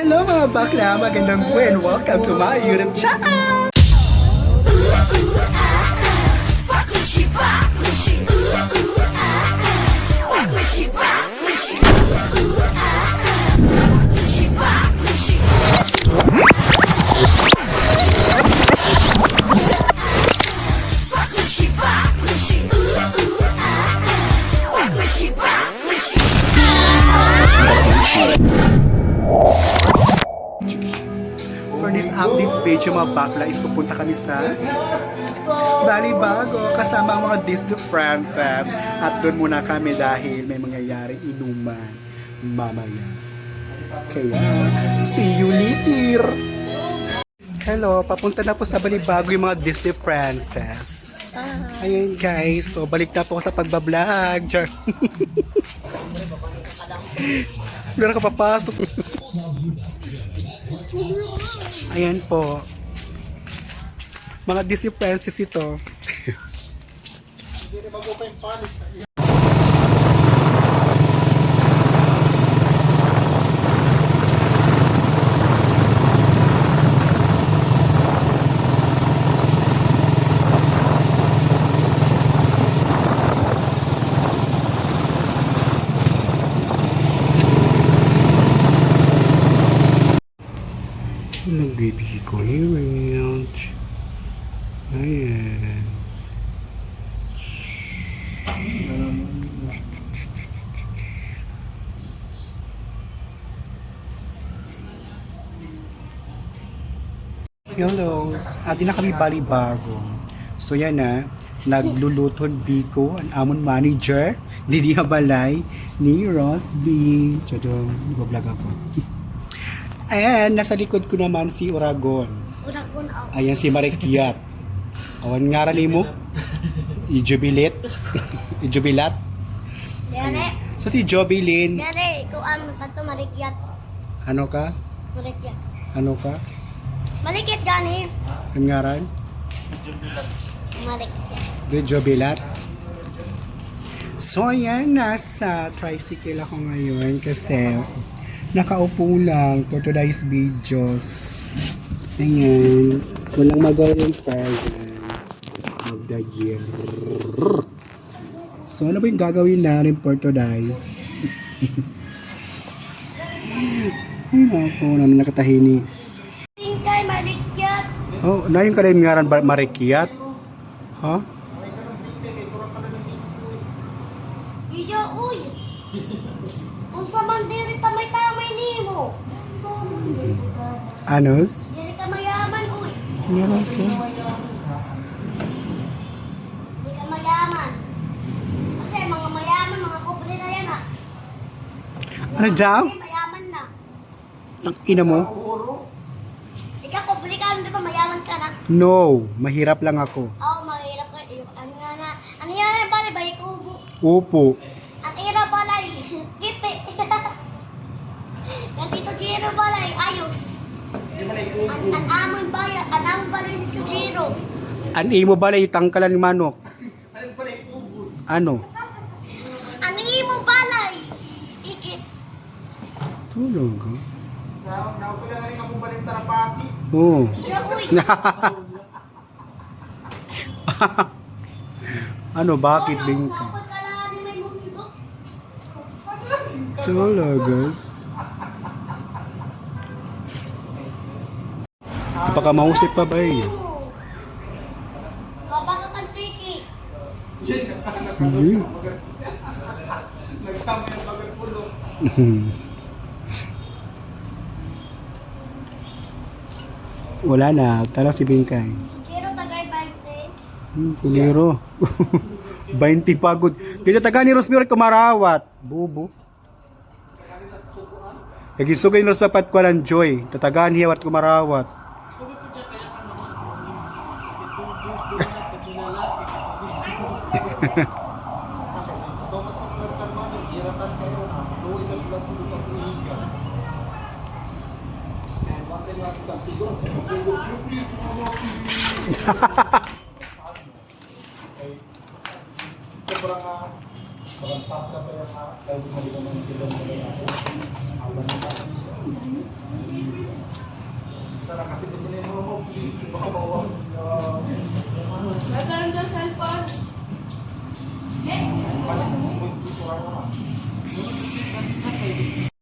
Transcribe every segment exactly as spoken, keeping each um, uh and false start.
Hello mga bakla, magandang buhay and welcome to my YouTube channel! For this update video, mga bakla, is pupunta kami sa Balibago kasama ang mga Disney princess. At doon muna kami dahil may mangyayari inuman mamaya. Kaya, see you later! Hello, papunta na po sa Balibago yung mga Disney princess. Ayan guys, so balik na po ako sa pagbablog. Char. Meron ka papasok. Ayan po. Mga Disney princess ito. Nagbibigay ko hearing out. Ayan. Hello. Adi na kami Balibago. So, yan na. Nagluluto biko an amon manager didi ha balay ni Rosby. Chadong, nagbablog ako. And nasa likod ko naman si Uragon. Uragon, oh. Ayan si Marikiat. Awan ngaran nimo? Ijubilit? Ijubilat? Yan, eh. So si Jobilin. Yan, eh. Ikaw ang pato Marikiat. Ano ka? Malikit. Ano ka? Malikit gani. An ngaran? Malikit. Di Jobilat. So, ayan, nasa tricycle ako ngayon kasi nakaupo lang for today's videos. Ayan, walang magawang present of the year. So, ano ba yung gagawin natin for today's? Ay, naku, ano nakatahini? Tingkay, marikyat. Oh, na yung kada yung ngaran ba, marikyat? Ha? Iya, uy. Unsa man diri tamay-tamay nimo? Anos? Diri ka mayaman, uy. Meron ko. Di ka mayaman. Kasi mga mayaman, mga pobre na yan, ah. Ano daw? Kasi mayaman na. Ang ina mo? Ikaw, pobre ka, di ba mayaman ka na? No, mahirap lang ako. Oo, mahirap ka. Ano nga na? Ano nga na, bali, bay, kubo? Opo. An ira balay, kipi. Kan Tito Jiro balay, ayos. An, an amon balay, an amon balay ni Tito Jiro. An imo balay, tangkalan ni manok. Ano? An imo balay, igit. Tulog ka? Oo. Iya, uy. Ano, bakit din ka? Talagas. Baka mausip pa ba eh? Hindi. Wala na, tara si Bingkay. Kuliro, tagay baynte. Hmm, kuliro. Baynte pagod. Kita taga ni Rosemary Kumarawat. Bubo. Lagi sugay ni Rosemary Patkuanan Joy. Tatagaan hiyawat Kumarawat.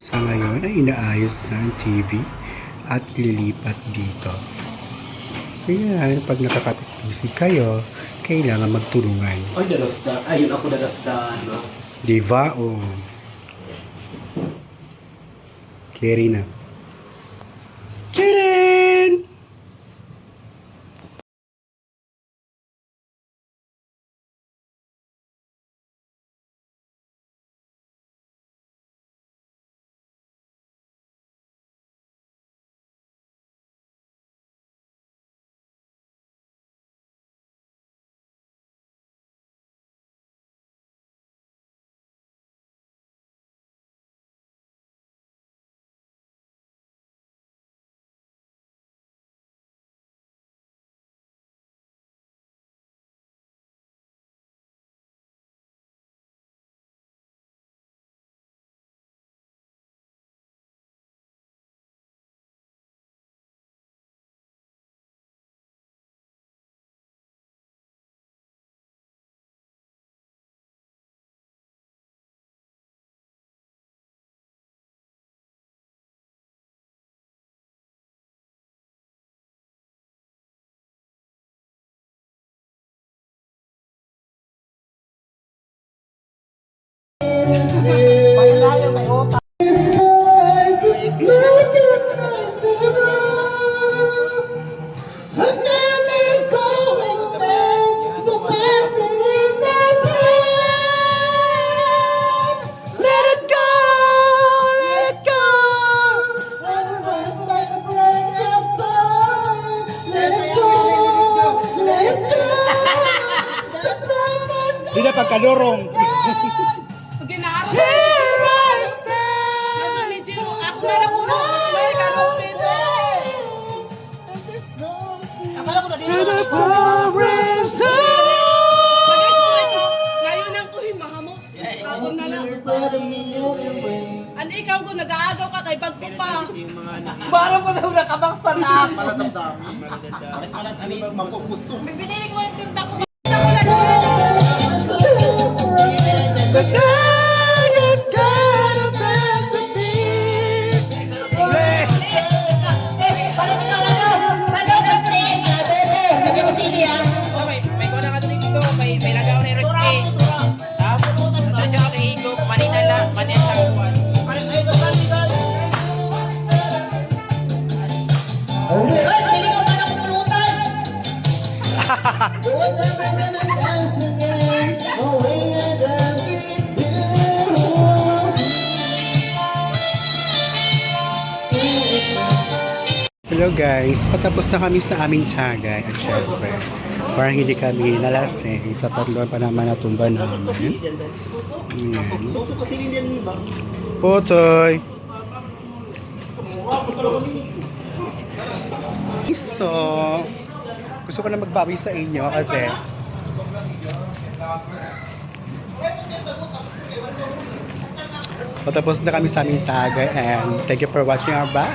Sa ngayon ay inaayos na ang T V at lilipat dito. So yan, pag nakakapit-bisig kayo, kailangan magtulungan. Ay, dalasda. Ayun, ako dalasda, no? Di ba? Oh. Carry na. Chirin! Di na pagkalurong. Ginaharap. Nasa ni Jiro, ako na lang muna. Smile ka, Rose Pedro. Akala ko na dito. Ngayon ang kuhi, mahamot. Ako na lang. Ano ikaw ko, nag-aagaw ka kay bagko pa. Parang ko daw nakabaksan na ako. Makukusog. May pinili ko ulit yung tako. May, may kuha na ka dito, may, may lagaw na yung recipe. Tapos, sa siya kay Igop, manina la, manina siya kuwan. Ay, ay, pili ka pa ng pulutan. Hello guys, patapos na kami sa aming Tagay at syempre, parang hindi kami nalasing sa tatlo pa naman na tumba namin. Ayan. Putoy! So, gusto ko na magbawi sa inyo kasi patapos na kami sa aming Tagay and thank you for watching our vlog.